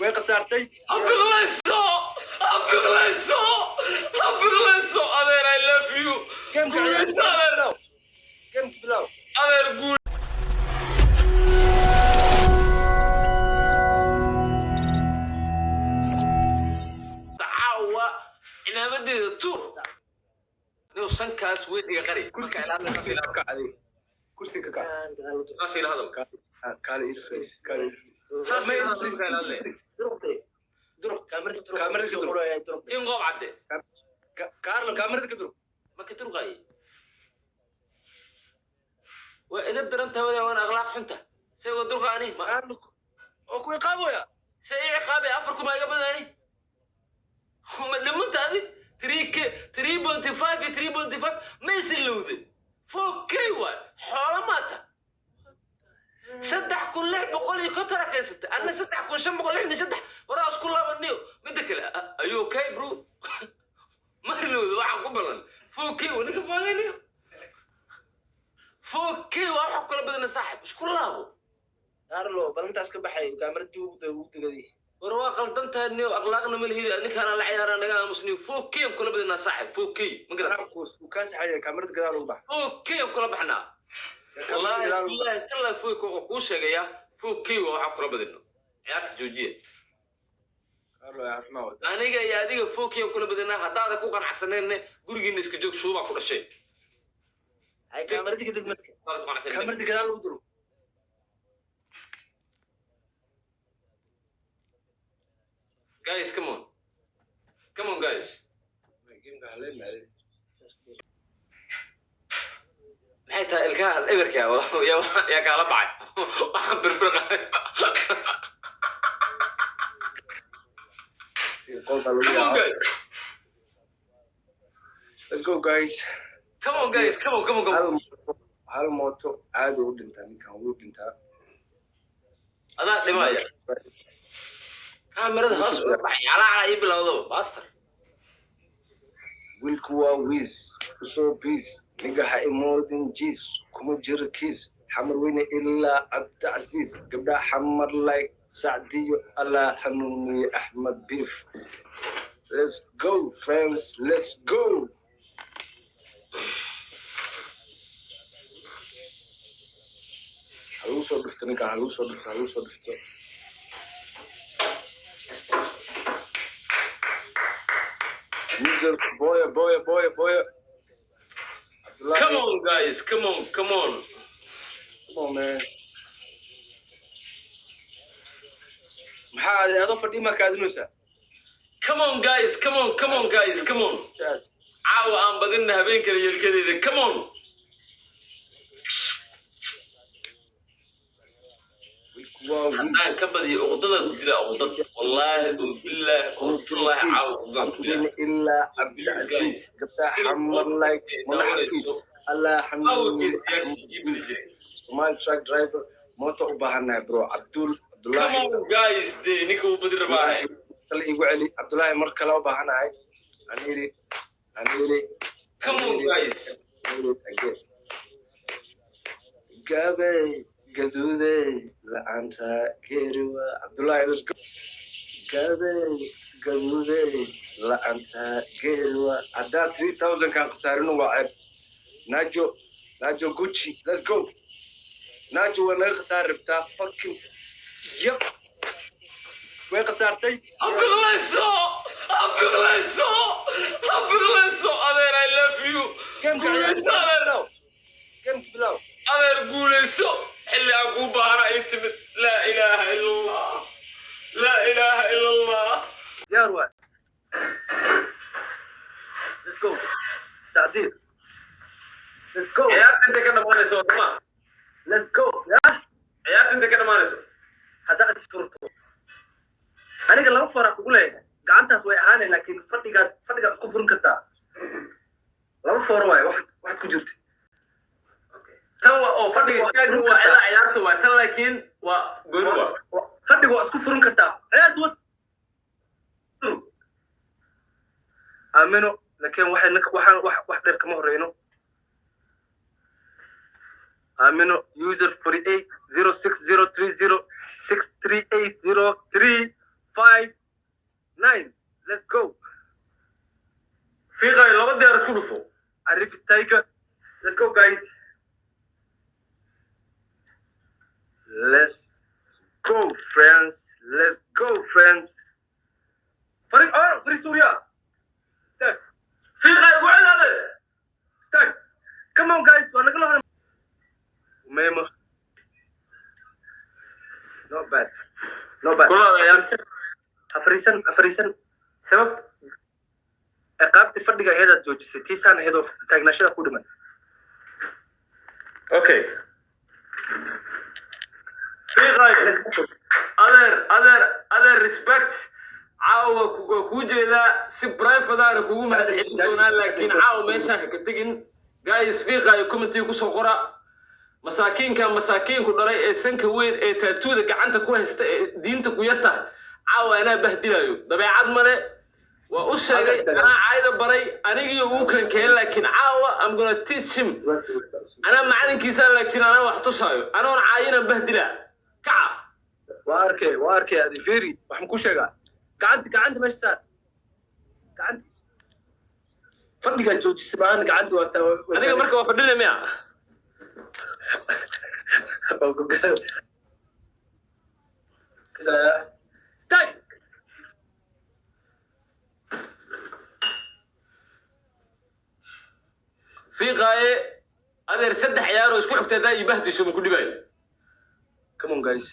Way khasaartay. Ha biqlayso, ha biqlayso, ha biqlayso. Adeer, I love you. Gameka. Guulayso, adeer. Gameka bilow. Adeer, guul. Caawa cimaamadeeda tuur. Niw sankaas weyn iga qari. Kursi, kursiga ka kacday, kursiga ka kac. Saas ila hadal. Kaale ii fariis, kaale ii fariis. Saas ila hadal, saas ila hadle. Duruk, kaamirada ka duruk. Tin qoob cadde. Kaarlo, kaamirada ka duruk. Ma ka turqaaye? Waa idab daran tahay walahi, waana akhlaaq xunta. Say uga durqa ani ma Kaarlo oo ku iqaabaya. Say ii ciqaabay? Afar kuma iga badani, ma dhimantaadi? 3K, 3.5 iyo 3.5 ma isilowday? 4K waay, xoolo maata. 3650 keensatay, anna 3563. Waraa isku laabaniyo. Midda kale, are you okay, bro? Ma ilowda waxaan ku ballan. 4K waa ninka faaganayo. 4K waa waxa kula badana. Saaxib, isku laabo. Carlo, balantaas ka baxay, kaamirada ugu degaday. War waa qaldan tahay niyo, akhlaaqna ma lihidi. Ninkaana la ciyaara, naga aamusniyo. 4K aan kula badanaa, saaxib. 4K ma garan. Uu kaa saxaya, kaamirada gadaal ugu bax. 4K aan kula baxnaa. Kaamirada Wallahi gadaal ugu bax. Billahi tallahi, 4K oo kuu sheegaya. 4K waa waxaan kula badino. Ciyaarta joojiya. Kaarlo, yaa raxmaa wada. Aniga iyo adiga 4K aan kula badinaa. Haddaada ku qanacsaneenne, gurigiina iska joog. Shuubaa ku dhashay. Ay, kaamirada ka deg marka. Haddaada ku qanacsaneen. Kaamirada gadaal ugu duruk. Guys, come on, come on, guys. Gameka haleen maaday. Maxay tahay ilkaha eberka yaa kaala baxay? Waxaan birbirqay. Qolka lagu Come on, yaaco. guys. Let's go, guys. Come on, guys, come on, come on, come on. Hal mooto, hal mooto caadi u dhintaa ninkan, wuu dhintaa. Adaa dhimaya. Kaamirada hoos uga baxay, calaa ii bilowdo, baaster. Wiilku waa wiis usoo biis niga, ha imoodin jiis kuma jiro kiis. Xamar weyne ilaa Cabdicasiis, gabdhaha Xamar like Sacdiyo, Allah hanuuniye Axmed Biif. Let's go, friends, let's go. Ha lagu soo dhufto ninkan, ha lagu soo dhufto, ha lagu soo dhufto. User boya boya boya boya. Abdullahi. Come on, guys, come on, come on. Come on, man. Maxaa aaday adoo fadhii maa kaadinaysaa? Come on, guys, come on, come on, guys, come on. Caawa aan badinna, habeenkale yeelkadeeda. Come on. Wiilku waa Haddaan wiis ka badiyo, uqdada ku jira, uqdad. Wallaahi oo billaahi oo tullaahi, caawa uqdadaan ku jira. Weyne ilaa Cabdicasiis, gabdhaha Xamar like Muna Xafiis, Allah Caawa hanuuniye. Geesiyaashii ii badi jiray. Somali truck driver, mooto u baahannahay, bro. Cabdul Come Cabdullaahi. on, guys. Dee ninka uu badi rabaa. Kale igu celi, Cabdullaahi, mar kale u baahanahay. Aniri, aniri. Come on, guys. Again. Gabay gaduuday la'aanta geeriwa. Cabdullaahi, let's go. Gabay gaduuday la'aanta geeriwa. Haddaa 3000 kaan khasaarino waa ceeb. Najo, Najo Gucci, let's go. Najo, waa naga khasaari rabtaa. Fucking yep, way khasaartay. Ha biqlayso, ha biqlayso, ha biqlayso. Adeer, I love you. Gameka. Guulayso, adeer. Gameka bilow. Adeer, guulayso. Xilli aan kuu baahana ay timid. Laa ilaaha ila Allah, laa ilaaha ila Allah. Diyaar waay. Let's go, Sacdiir. Let's go. Ciyaarta intay ka dhamaanayso ma? Let's go, yah. Ciyaarta intay ka dhamaanayso. Haddaa is furto, aniga laba fara kugu leeyahay, gacantaas way ahaanay, laakiin fadhigaad isku furin kartaa. Laba foor waaye waxaad ku jirta. Tan waa oo fadhiga istaagga waa ilaa ciyaarta waa tan, laakiin waa gooni waa. Fadhiga waa isku furin kartaa, ciyaarta waa aamino, laakiin waxay waxaan wax dheer kama horeyno. Aamino, user 48 0 6 0 3 0 6 3 8 0 3. Ku dhufo. Arif Tiger. Let's go, guys. Let's go, friends. Let's go, friends. Farid, oh, Farid Surya. Step, Fiiqa igu celi, adeer. Step. Come on, guys. Waa nagala hor. Memo. Not bad. Not bad. Kulaalayaal. Afariisan, afariisan. Sabab? Ciqaabtii fadhiga aheedaad joojisay. Tiisaan aheed oo taagnaashada ku dhiman. Okay, fiiqay. Let's go. Adeer, adeer, adeer, respect. Caawa waa kuu jeedaa, si private aana kugu mahadcelin doonaa, laakiin caawa meeshaan ha ka tegin. Guys, fiiqaayo commentiga kusoo qora. Masaakiinka masaakiinku dhalay ee sanka weyn ee taatuuda gacanta ku haysta ee diinta ku yarta, caawa anaa bahdilayo. Dabeecad male, waa u sheegay, anaa caayda baray anigii uu kankeen, laakiin caawa I'm gonna teach him. Anaa macalinkiisa, laakiin anaa wax tusaayo, anoon caayinan bahdilaa. Kaca. Waa arkay, waa arkay. Adi fiiri, waxaan ku sheegaa, gacanta, gacanta meesha saar. Gacanta fadhigaa joojisay maahan, gacanta waa Adiga marka waa fadhina miya? Waa ku Stop! Fiiqaaye, adeer, saddex ciyaar oo isku xigta haddaa ii bahdisho, ma ku dhibaayo. Come on, guys.